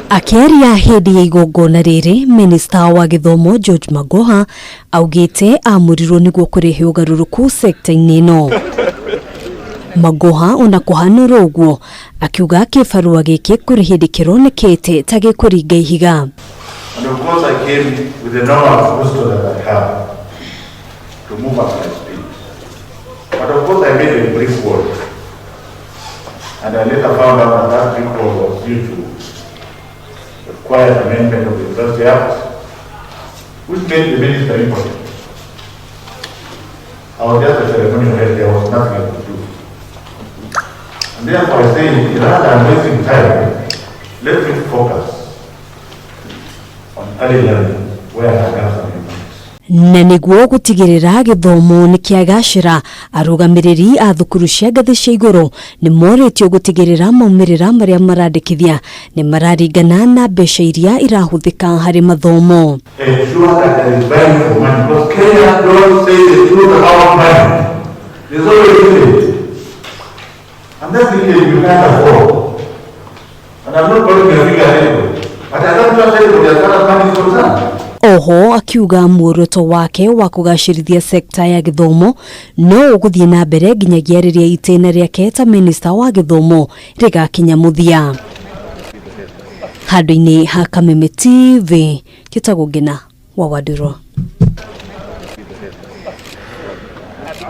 Akĩaria hĩndĩ ya igongona rĩrĩ, Minista wa Gĩthomo George Magoha augĩte amũrirwo nĩguo kũrehe ũgarũrũku sekta-inĩ ĩno. Magoha ona kũhana oro ũguo akiuga kĩbarũa gĩkĩ kũrĩ hĩndĩ kĩronekete ta gĩkũringa ihiga. And of course I came with the normal gusto that I have to move at my speed. But of course I made a brief wall. And I later found out that that brief wall was due to the quiet amendment of the University Act, which made the minister impotent. I was just a ceremonial head, there was nothing I could do. And therefore I say, rather than wasting time, let me focus on early learning, where I can have some impact. Na nĩguo gũtigĩrĩra gĩthomo nĩ kĩagacĩra, arũgamĩrĩri a thukuru cia ngathĩ cia igũrũ nĩ morĩtio gũtigĩrĩra maumĩrĩra marĩa marandĩkithia nĩ mararingana na mbeca iria irahũthĩka harĩ mathomo. Ensure that there is value for money, because Kenya don't say the truth about money. There's always leakage. And that leakage you can't afford. And I'm not pointing a finger at anybody, but I don't trust anybody as far as money is concerned. Oho akiuga muoroto wake wa kũgacĩrithia sekta ya gĩthomo no ũgũthiĩ na mbere nginyagia rĩrĩa itĩna rĩake ta minista wa gĩthomo rĩgakinya mũthia. Handũ-inĩ ha Kameme TV, njĩtagwo Ngina wa Wandũrũ.